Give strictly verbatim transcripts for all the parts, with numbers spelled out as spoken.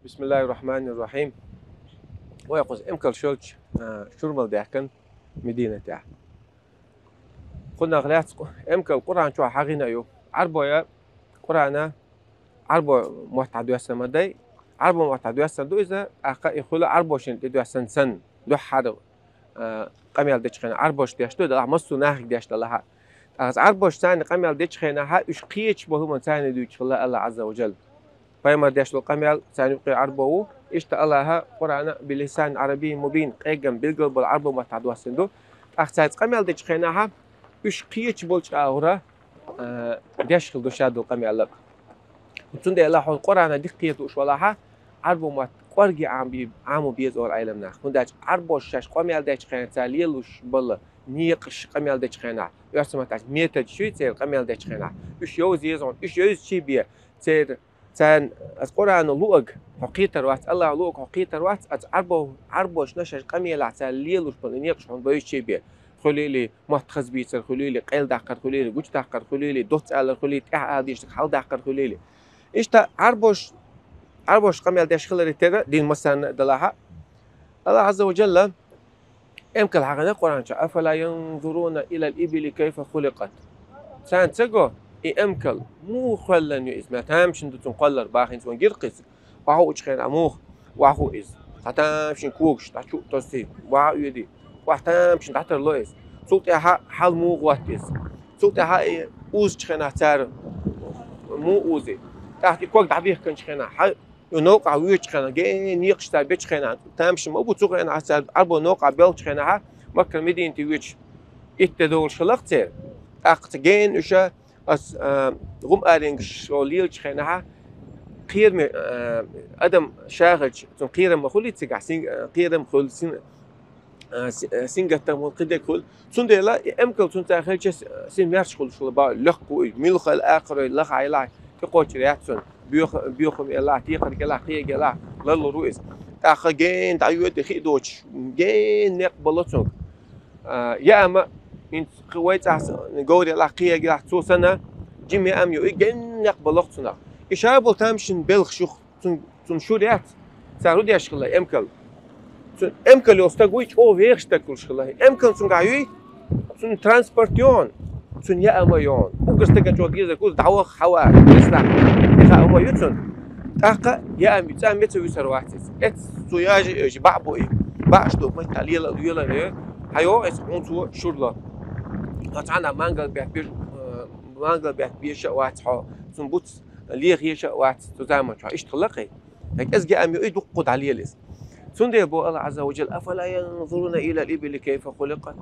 بسم الله الرحمن الرحيم. Вай кхуза эмкал шолча, а, шура мел даьхкан Мединатехь. Кхунах лаьцна эмкал Къуръан чохь хьахийна ю. Ӏарбоя Къуръана Ӏарбо маттахь доьссина ма дай. Ӏарбо маттахь доьссина ду иза, тӀаккха и хуьлу Ӏарбошна тӀе доьссина санна, дуьххьара, а, къамел дечу хенахь Ӏарбоша деш ду, делахь массо а нахе деш делахь а. ТӀаккха Ӏарбоша царна къамел дечу хенахь, уьш кхеташ болу хӀуманаш царна дуьйцуш хилла Аллахь Ӏазза ва Джалла. Пайхамар деш долу къамел, царна юккъе Ӏарбо ву, иштта Аллахьа Къуръана «билисанин Ӏарабиййин мубин», къеггам билггал болу Ӏарбо маттахь доьссина ду. ТӀаккха цаьрца къамел дечу хенахь, уьш кхеташ болчу агӀора, а, деш хилла ду ша долу къамел. Цундела хьо Къуръана дика кхета лууш валахь, Ӏарбо мотт кӀорге Ӏам бе-, Ӏамо беза олу Ӏелам наха. ХӀунда аьлча Ӏарбоша шаьш къамел дечу хенахь, цара лелош болу некъаш къамел дечу хенахь, оьрсийн маттахь методаш ю церан къамел дечу хенахь, уьш йовза еза хьуна, уьш йовзачий бен, церан, царна аса Къуръано луъург хьо кхетар вац, Аллахьо луъург хьо кхетар вац, аса Ӏарбо-, Ӏарбошна шаьш къамелехь цара лелош болу некъаш хьуна бевзачий бен. Хуьлийла мотт хазбийцар, хуьлийла къайладаккхар, хуьлийла гучудаккхар, хуьлийла доцца алар, хуьлийла тӀаьхьа ала дезарг хьаладаккхар, хуьлийла. Иштта Ӏарбош-, Ӏарбоша къамел деш хиларе терра дин массарна а далахь а. Аллахь Ӏазза ва Джалла эмкал хьахийна Къуръан чохь: «Афала янзуруна илал ибили кайфа хуликъат». Царна ца го, и эмкал муха кхоьллина ю иза, ма тамашийна ду цунна кхоллар, бах хӀинца вайна гира кхин иза. Охьа уучу хенахь муха охьаху иза? Цхьа тамашийна когаш дӀа чу а тосий, охьа а оьдий, охьа тамашийна дӀатарло иза. Цул тӀаьхьа хьал муха гӀотта иза? Цул тӀаьхьа и узучу хенахь цара муха узи? ТӀаккха и ког дӀабихкинчу хенахь, хьа-, и новкъахь воьдучу хенахь, гена некъаш цара бечу хенахь, тамашийна ма бу цу хенахь, цара Ӏарбо новкъахь боьлхучу хенахь, Маккара Мединате воьдуш итт де долуш хилла-кх церан. ТӀаккха цу гена уьш Ас, а, гӀум-аренгаш лелачу хенахь, кхераме, а, адам ша хилча, цунна кхерам ма хуьлий цигахь, син-, а, кхерам хуьлу, син-, а, си-, а, сингаттам хуьлу, кхидерг хуьлу. Цундела и эмкал цуьнца хилча, с-, син маьрша хуьлуш хуьлу, бах, лакхву иза, муьлхха а, акхарой, лахахь елахь, тӀекхочур яц цунна. Боьха-, боьхам елахь, текхарг елахь, кхега елахь, ларлур ву иза. ТӀаккха гена дӀайоьду, хи доцуш, гена некъ бало цуьнга. А, яа ма, хӀинца кхин вай цӀахь говр елахь, кхега елахь, цо санна, жима яа ма ю, и генна некъ бало-кх цунах. И ша болу тамашийна белхаш ю-кх, цун-, цунна шура яц, цара хӀун деш хилла эмкал. Цу эмкал йолу стаг вуй, чӀогӀа вехаш стаг хуьлуш хилла. Эмкал цуьнгахь юй, цунна транспорт йогӀу, цунна яа ма йогӀу. Уггар стагана чӀогӀа дезарг уза дӀаваха хьава, деза нах, и хаа ма ю цунна. ТӀаккха яа ма ю, цӀа меца вуьсур вац иза. Эццу яжа а йожа, баӀ бу и. БаӀаш ду, маттахь лела а лела а ю. Хьайо, эцу хьуна цо шура ло. Хьо цхьанхьа мангал бетта беш, э, мангал бетта беша а вац хьо, цунна буц леха еша а вац цу заманчохь. Иштта хилла-кх и. ХӀинца кӀезиг яа ма ю и, дуккха дӀалела иза. Цундела боху Аллахь Ӏазза ва Джалла: «Афала янзуруна илал ибили кайфа хуликъат».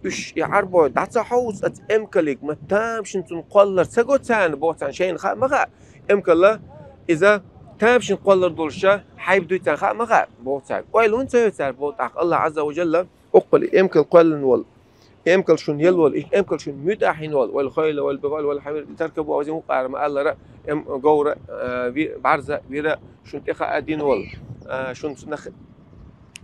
Уьш и Ӏарбой дӀа ца хьовзу оцу эмкалиг, ма тамашийна цунна кхоллар ца го царна, боху, царна шайна хаа ма хаьа. Эмкал иза тамашийна кхоллар долуш хьайба дуй царна хаа ма хаьа, боху цаьрга. Ойла хӀунда ца йо цара, боху тӀаккха Аллахь Ӏазза ва Джалла. Уккхули эмкал кхоьллина волу, эмкал шуна елла волу, и эмкал шуна муьтӀахь йина волу, вал хойла, вал бигӀал, вал хьамир, литаркабу, азин вукъара ма аллара, эм, говра, а, ви-, бӀарза, вира шуна тӀе хаа дина волу, а, шуна цунах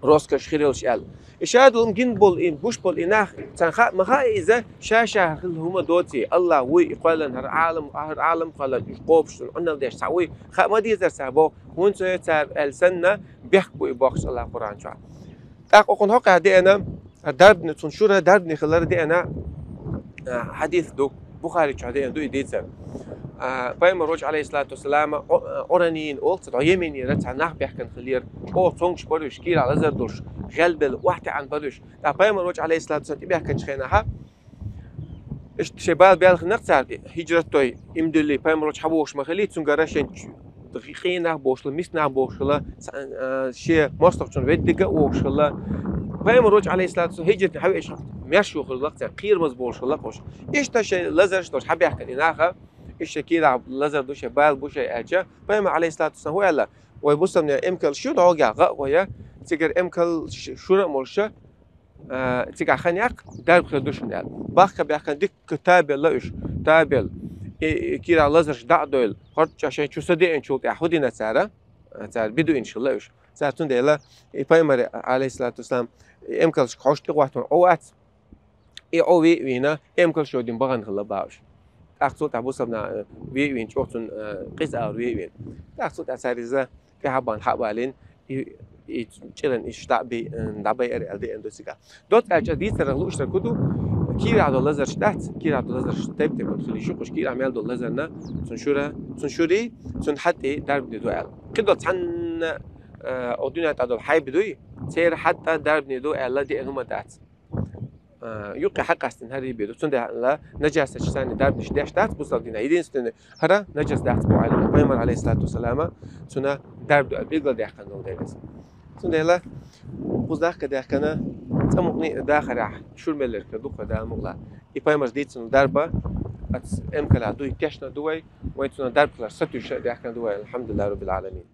роскаш хир йолуш аьлла. И ша долу гина болу, и гуш болу и нах, царна хаа ма хаьа иза, ша-ша хилла хӀума доций, Аллахь вуй, и кхоьллина хӀара Ӏалам, хӀара Ӏалам кхоьллина, уьш кхобуш цунна Ӏуналла деш цхьаъ вуй, хаа ма дезара цара боху, хӀунда ца йо цара аьлла санна, бехк бу и бохуш Аллахь Къуръан чохь. ТӀаккха окхунна хьокъехь деана, дарбане, цунна шура дарбане хилар деана, а, хьадис ду, Бухари чохь деана ду и дийцар. А, пайхамар волчу, Ӏалайхиссалату вассалам, Ӏу-, Ӏуранийна олу цхьа, Йеменера цхьа нах баьхкина хилира, чӀогӀа цомгуш бара уьш, кийрахь лазар долуш, гӀелбелла охьатаьӀна бара уьш. ТӀаккха пайхамар волчу, Ӏалайхиссалату вассалам, тӀебаьхкинчу хенахьа, иштта шайн бала баьлла хиннакх цара, хӀижрат дой, иман диллий, пайхамар волчу хьан вогӀуш ма хилий, цуьнгара шайн чу-, къинах бохуш хилла, миснах бохуш хилла, ца-, а, шен мостагӀчун веддига а вогӀуш хилла. Пайхамар волчу, Ӏалайхиссалату вассалам, хӀижрат хьан веъча, маьрша ву хилла-кх цара, кхерамаза бохуш хилла-кх уьш. Иштта шайн лазарш долуш хьан баьхкина и наха, иштта кийрахь лазар ду шайн, бала бу шайн аьлча, пайхамар, Ӏалайхиссалату вассалам, хӀун аьлла, вай бусалбанийн эмкалш ю дӀогахь гӀа а гӀой, цигара эмкал ш-, шура а молуш, а, цигахь хан яккха дарба хир ду шуна аьлла. Бахка баьхкина дикка табелла уьш, табелла. И, и кийрахь лазарш дӀа а дойла, хӀорд чӀа шайн чу са деанчул тӀаьхьа хӀун дина цара? Цара би дуьйна хилла уьш. Цара цундела и пайхамар, Ӏалайхиссалату вассалам, эмкалшка хьовш тӀе гӀоттаван Ӏу вац, и Ӏу ве а вийна, эмкалш йодина бахана хилла боху уьш. ТӀаккха цул тӀаьхьа бусалбанийн, э, ве а вийна, чӀогӀа цунна, э, къиза алар ве а вийна. ТӀаккха цул тӀаьхьа цара иза тӀехьа бан хьабалин, и, и чӀиран иш дӀабей, дӀабайар аьлла деана ду цига. Доц аьлча дийцарах луштар куду, кира до лазар штац, кира до лазар штеп те под хили шукуш кира мел до лазарна, цун шура, цун шури, цун хьатти дарб не ду аьлла. Кидо цанна, э, о дуня та дол хайб дуй, цер хьатта дарб не ду аьлла деана хӀума дац. Юкъе хьакъастин хӀара беду. Цундела наджаса чисани дарбниш деш дац бусал дина. Единственный хӀара наджас дац бу Ӏалла. Пайхамар, алейхиссалату вассалама, цуна дарб ду, билгал дехкан дол дерес. Цундела бузахка дехкана, цӀамукъни дахарах, шурмеллер ка духра да мугла. И пайхамар дийцун дарба, ац эмкала дуй, тешна дуй, вай цуна дарб калар сатуша дехкан дуй. Алхамдулиллах раббил аламин.